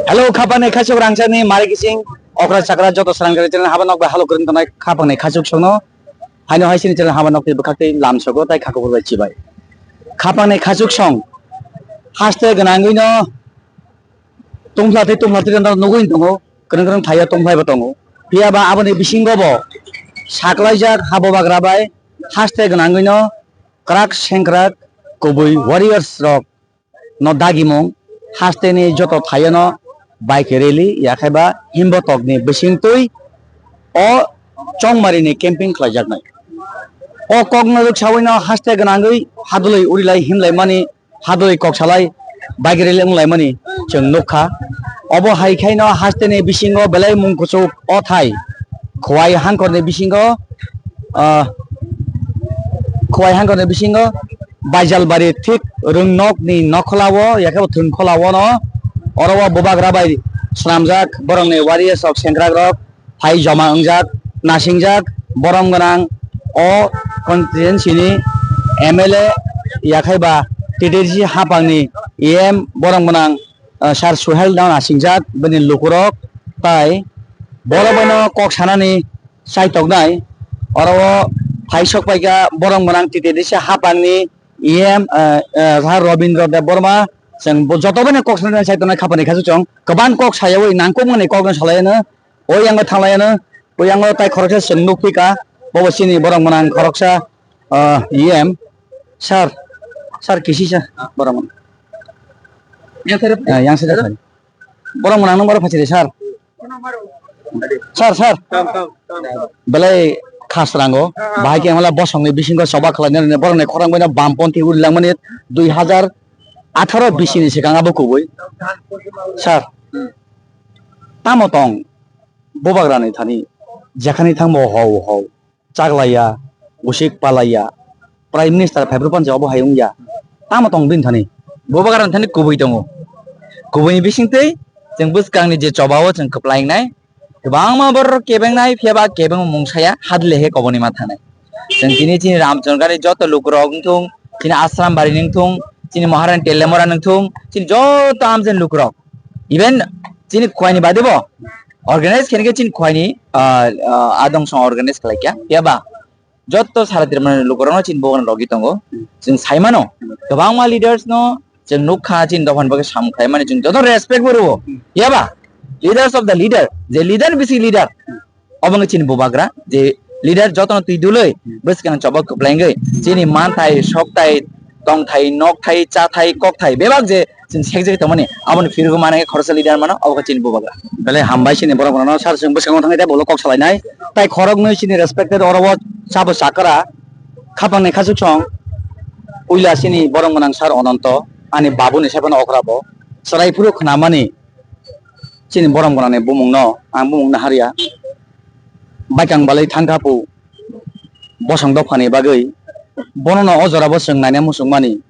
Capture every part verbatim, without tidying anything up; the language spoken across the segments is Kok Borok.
Hello, khapangni khachuk rangchakni mari kising okra chakra joto srangchakni channel haba nokbai halo kwrwng tongnai khapangni khachuk songno. Haino hai sini channel haba nokni bwkhaktwi lamsogo tai khakubur bai chibai. Khapangni khachuk song haste gwnangwino tongplatwi tongplatwi no nugwi tongo, kwrwng kwrwng thaiya tongphlaibo tongo. Phiyaba aboni bisingo bo saklaijak habo bagra bai haste gwnangwino kwrak sengkrak kubui warriors rok no dagimung hasteni joto thaiyono bike rally yakhaiba himbo tokni bisingtwi o chongmarini camping khlaijaknai. O kokno rwksawino haste gwnangwi hadwlwi urilai himlaimani hadwlwi kok salai bike rally wnglaimani chwng nukha. Obo hai khaino hasteni bisingo belai mung kuchuk o thai khwai hangkorni bisingo, ah, khwai hangkorni bisingo Baijalbari thik rwngnokni nokholao yakhebo thwngkholao no oro o bubagra bai swnamjak borokni warriors rok sengkrak rok phai joma wngjak, nasingjak, borom gwnang o constituency ni M L A yakhaiba T T D C hapangni E M borom gwnang, ah, Sir Suhel no nasingjak bini lukurok tai borok bono kok sanani chaitoknai oro o phai sok paikha borom gwnang T T D C hapangni E M, ah, ah, Sir Robindra Debbarma chwng bo joto bono kok sanani chaitoknai khapani khasu chwng kwbang kok sayawi nangkukmani kokno salai ano. O yango thanglai ano, o yango tai khoroksa chwng nukphi ka, bobo chini borok gwnang khoroksa, ah, E M, sir, sir kisi sir, borok gwnang. Yang sir, ah, yang sir, sir. Borok gwnang nung borok phachiri sir. Sir, sir. Belai khas rango, bahai khe wngla bosongni bisingo choba khlainani borokni khorang bai no bamponthi uri langmani dui hazar atharo bisini swkang abo kubui. Sir, tamo tong? Bubagrani thani jekhani thangbo hau hau, chaklaiya, usik palaiya, Prime Minister phaibrwphano je obo hai wngya. Tamo tong bini thani? Bubagrani thani kubui tongo. Kubuini bisingtwi chwng bwskangni je chobao chwng kwplaingnai, kwbangma borok kebengnai, phiyaba kebengma mung saya, hadle he koboni ma thanai. Chwng tini chini Ramchandra gani joto lukurok wngthung, chini Ashram bari wngthung, chini Maharani Telemora wngthung, chini joto amchani lukurok. Even chini khwlaini bade bo organize khe chini khwlaini, ah, ah, adong song organize khlai kya, ya ba? Jotto sara Tripura ni lukurokno chini bogon logi tongo. Chwng saimano, kwbangma leaders no chwng nukha chini dophani bagwi samung khlaimani chwng joto respect bo rwo. Ya ba? Leaders of the leader, je leader bisi leader. Obo wngkha chini bubagra, je leader jotono twi dulwi, bwskang choba kwplaingwi, chini manthai, sokthai, tongthai, nokthai, chathai, kokthai, bebak je chini sekjagwi tongmani, aboni phirgo manai khoroksa leader mano, obo khe chini bubagra. Belai hambai chini borok rokno, sir, chwng bwskango thangwi tei bolo kok salainai. Tai khoroknwi chini respected oro o chabo chakra, khapangni khachuk song, puila chini borom gwnang sir Ononto, ani babuni saiphano okra bo, chwrai phuru khnamani, chini borom gwnangni bumungno ang bumung naharya. Baikang balai thangkha pu bosong dophani bagwi, bonono o jorabo chwng naina muchungmani,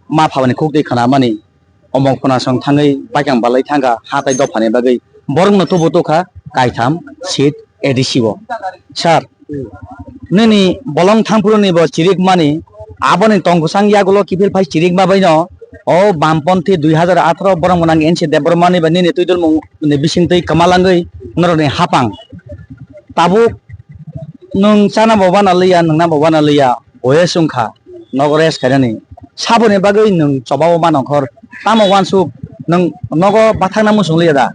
ma phabani khuktwi khnamani, omok phunasong thangwi baikang balai thangkha hatai dophani bagwi, borokno tubu tukha kaitham seat A D C o. Sir, nini bolong thangphuruni bo chirikmani, aboni tongkwsang yagulo kiphil phai chirikma baino, o bamponthi dui hazar atharo borom gwnang N C Debbarmani ba nini twidulmung ni bisingtwi kwmalangwi norokni hapang. Tabuk nwng chana bo bana liya, nwngna bo bana liya, boyes wngkha, nogo rest khainani. Saboni bagwi nwng chobao ma nongkhor, tamo uansuk nwng nogo bathakna muchung liya da?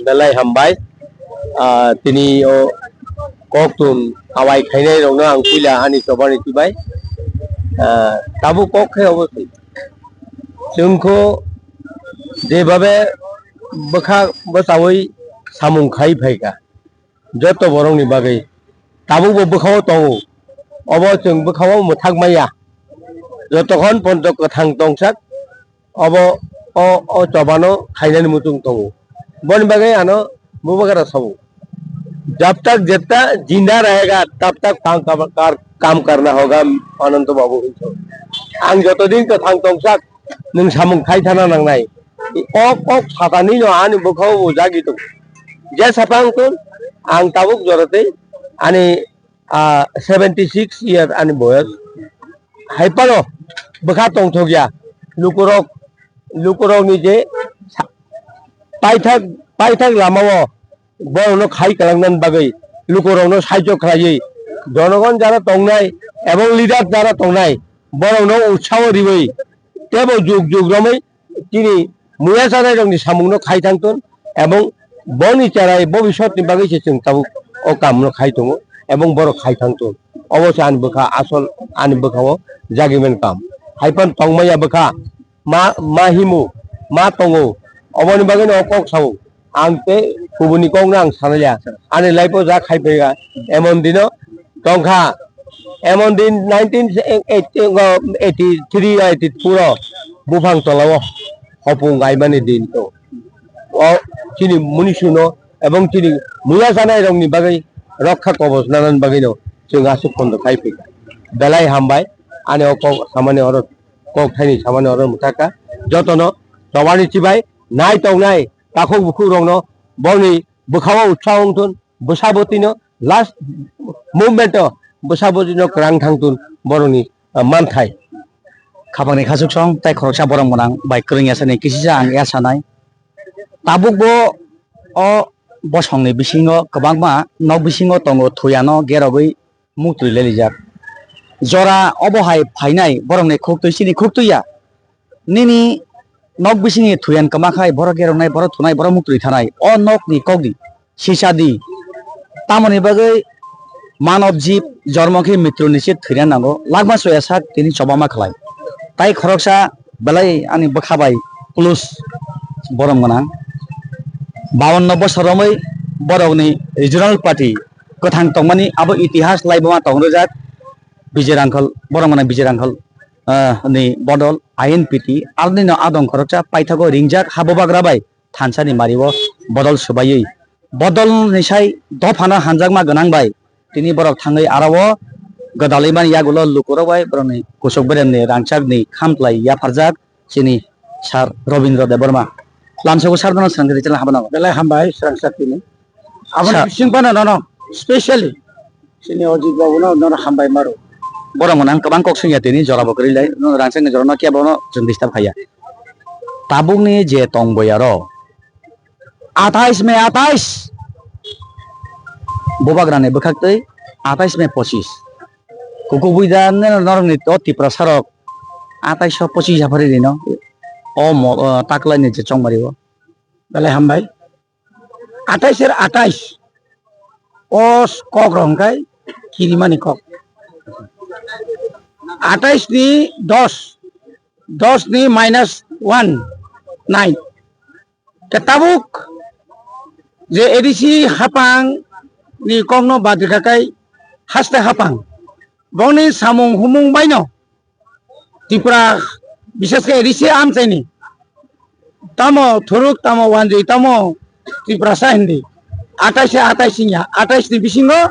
Belai hambai. Ah, tini o koktun hawai khainai rokno ang puila ani chobani chibai. Ah, tabuk kok khe obo se. Chwng kho jebabe bwkha bwchaui samung khai phaikha joto borokni bagwi. Tabukbo bwkhao tongo. Obo chwng bwkhao mwthak maya. Jotokhon ponto kwthang tongsak, obo o, o chobano khainani muchung tongo. Boni bagwi ano bubagra sabo. Jab tak jeta jinda rahega, tab tak kam, kam, kar, kam karna hoga, Ananto Babu hinso. Ang jotodin kwthang tongsak, nwng samung khai thana nangnai. Ok, ok, satani no ani bwkhao bo jagi tong. Je sapang tun, ang tabuk jorotei, ani, ah, seventy six year ani boyos. Hai pano bwkha tongthok ya. Lukurok, lukurok ni je sa- paithak, paithak lamao borokno khai kwlangnani bagwi, lukurokno sahajyo khlaiwi, jonogon jara tongnai ebong leader jara tongnai, borokno utsaho riwi, tebo jug jug romwi chini muya chanairokni samungno khai thangthun, ebong boni cherai bobiswtni bagwi se chwng tabuk o kamno khai tongo, ebong borok khai thangthun. Obo se ani bwkha asol, ani bwkhao jagimen kam. Haiphano tongmaya bwkha, ma, ma himo, ma tongo. Oboni bagwino o kok sao. Ang tei kubuni kokno ang sanaliya. Ani life-o ja khai phaikha. Emon dino tongkha. Emon din nineteen eighty, eighty three, eighty four o buphang tolao hopung gaimani din to. O chini munisuno ebong chini muya chanairokni bagwi rokha kobos nanani bagwino chwng aswk phondo khai phaikha. Belai hambai. Ani o kok samani oro kok thaini samani oro mwthaka. Jotono tobani chibai nai tongnai takhuk bukhuk rokno boni bwkhao utsaho wngthun, bwsabotino last movement o bwsabotino kwrang thangthun borokni, ah, manthai. Khapangni khachuk song tai khoroksa borok mwnang bai kwrwng yasani kisisa ang yasanai. Tabuk bo o bosongni bisingo kwbangma nok bisingo tongo, thuyano gerogwi muktwi lerijak. Jora obo hai phainai borokni khuktwi chini khuktwi ya. Nini nok bisingni thuyan kwma khai borok geroknai, borok thunai, borok muktwi thanai. O nokni kokdi sisa di. Tamoni bagwi manob jib jormo khe mrityu ni se thwina nango. Lakma soya sak tini chobama khlai. Tai khoroksa belai ani bwkha bai plus borom gwnang. Bawanno bosor romwi borokni regional party kwthang tongmani abo itihas laibuma tong rwjak. Bijay Rangkhol, borok mwnai Bijay Rangkhol, ah, ni bodol I N P T, aroni no adong khoroksa paithago ringjak ha bubagra bai thansa ni mario bodol swbaiwi. Bodol ni sai dophano hanjakma gwnang bai tini borok thangwi aro o gwdalwi mani yagulo lukurok bai borokni kusuk beremni rangchakni khamtlai yapharjak. Chini sir Robindra Debbarma. Lamsao sir no swrang khe chwla habano. Belai hambai swrang sir tini. Aboni Sir. Bising phano nono specially chini Ajit babu no nono hambai maro. Borok mwnang kwbang kok swngya tini jora bo kwrwi lai. No rangchak ni jora no kebo no chwng disturb khaiya. Tabuk ni je tong boya ro. Athais May athais. Bubagra ni bwkhak twi athais May pochis. Kukubui da norok ni o Tiprasa rok athais o pochis yapharwi rino. O mo, o taklai ni je chongmari o. Belai hambai. Athais er athais. O s-, kok rong kai kirimani kok. Athais ni dos. Dos ni minus one, nine. Ke tabuk je A D C hapang ni kokno badrika kai haste hapang. Bongni samung humung baino Tripura, bises khe A D C amchaini. Tamo thuruk, tamo wanjwi, tamo Tiprasa hindi. Athais se athais wngya. Athais ni bisingo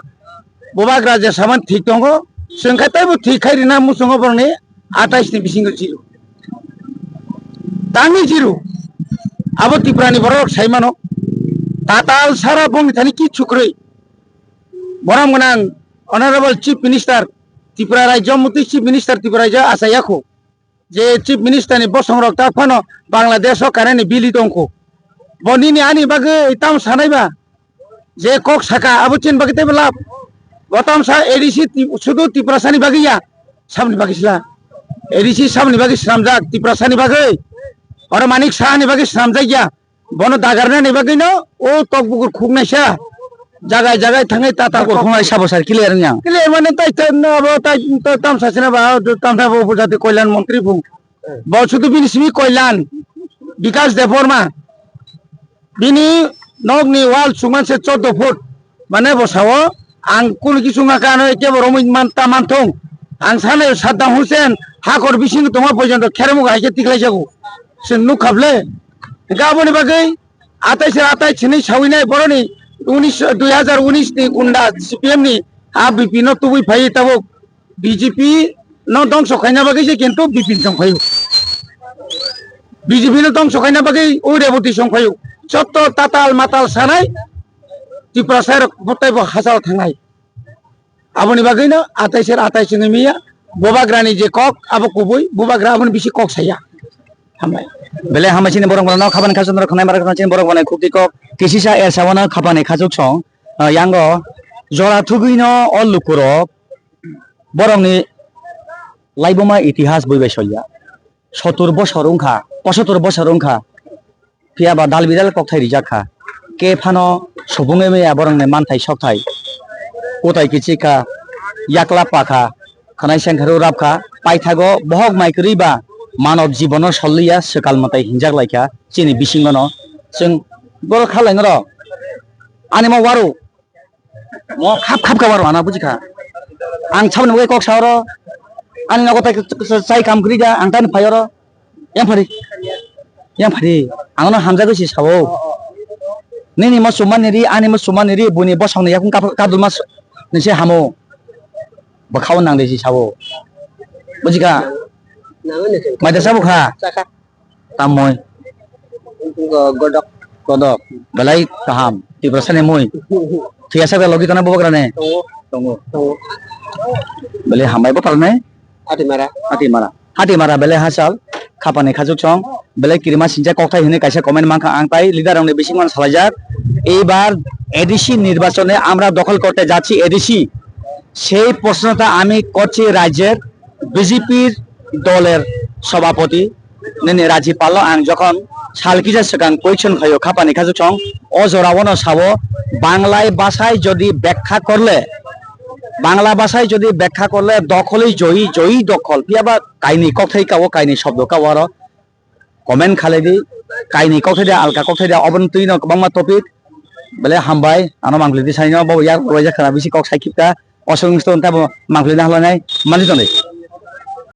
bubagra je saman thik tongo. Chwng khe teibo thik khai rina muchungo borokni athais ni bisingo zero. Tangni zero. Abo Tripura ni borok sai mano. Tatal sara bongni thani kichu kwrwi. Borom gwnang Honorable Chief Minister Tripura Rajya, Mukti Chief Minister Tripura Rajya achayakho. Je Chief Minister ni bosong rok ta phano Bangladesh o kanani bili tongkho. Bo nini ani bagwi tam sanai ba je kok saka abo chin bagwi teibo lab. Bo tam sa A D C ti-, sudu Tiprasa ni bagwi ya, sabni bagwi sila. A D C sabni bagwi swnamjak Tiprasa ni bagwi. Oro Manik Saha ni bagwi swnamjak ya. Bono dagarnani bagwino o tokbukur khuknaisa jagai jagai thangwi tata Tokbukur khuknaisa bo sir clear wngya. Clear mane tai tai no abo tai tai tamsa sina ba tamsa bo jati kolyan montri phung. Bo sudu bini simi kolyan Bikas Debbarma. Bini nokni wall chungman se chordo foot. Mane bo sao, ang kunu kisu wngkha ano kebo romwi man ta manthung. Ang sana Saddam Hussein hakor bisingo tongma porjonto kheremuk hai khe tiklai jago. Chwng nuk khable. Hingke aboni bagwi athais athais hinwi sawinai boroni unis, dui hazar unis ni gunda C P M ni a B P no tubui phai tabuk. B J P no dongso khaina bagwi se kintu Bipin song phaio. B J P no dongso khaina bagwi o Reboti song phaio. Jotto tatal matal sanai Tiprasa rok bo taibo hachal thangnai. Aboni bagwi no athais er athais wngwi manya. Bubagrani je kok abo kubui, bubagra aboni bisi kok saya. Hambai. Belai hambai chini borok rok no khapani khachuk rok khwnai mara khna chini borok rok khukti kok kisisa er sabo no khapani khachuk song, ah, yango jora thugui no o luku rok borok ni laibuma itihas bui bai solia. Sotur bosor wngkha, posotur bosor wngkha. Phiya ba dal bidal kokthai rijak kha. Khe phano subung eba ya borokni manthai sokthai. Kutai kichik kha, yakla pa kha, khwnai sengkharu rap kha. Paithago bohok mai kwrwi ba manob jibono sol liya swkal mwtai hinjak lai kha chini bisingo no. Chwng borok kha lai noro ani ma waru. Mo khap khap ka waro ana buji kha. Ang sabni bagwi kok sa oro. Ani nogo tai chai kam kwrwi da, ang tani phai oro. Yang phari. Yang phari. Ang no hamjagwi si sao. Nini mo sumani ri, ani mo sumani ri, buni bosong ni yakung kap-, kadulma s-, ni se hamo. Bwkhao nang de si sao. Buji kha. Mai da sabo kha. Tamoi. Go-, godok. Godok. Belai kaham. Tiprasa ni mui. Thiyasa da logi kana bubagra ne? Tongo. Tongo. Tongo. Belai hambai bo parne? Hatimara. Hatimara. Hatimara belai hachal. Khapani khachuk song. Belai kirima sincha kokthai hwnwi kaisa comment mankha ang tai leader rokni bising man salaijak. এইবার এডিসি নির্বাচনে আমরা দখল করতে যাচ্ছি এডিসি। সেই প্রশ্নটা আমি করছি রাজ্যের বিজেপির দলের সভাপতি nini Raji Pal-o ang jokhon sal kisa swkang question khaio khapani khachuk song, o jorao no sao, Banglai bhasai jodi bekha korle, Bangla bhasai jodi bekha korle dokholi joyi, joyi dokhol, phiya ba kainwi kokthai kao, kainwi shobdo kao aro comment khalai di, kainwi kokthai da, alka kokthai da, obono twi no kwbangma topic, bele hambai, ano mangpili di saino, bo yak rwjak khana bisi kok sai khipka, osong stone tabo mangpili na halai nai, manjui tongdi.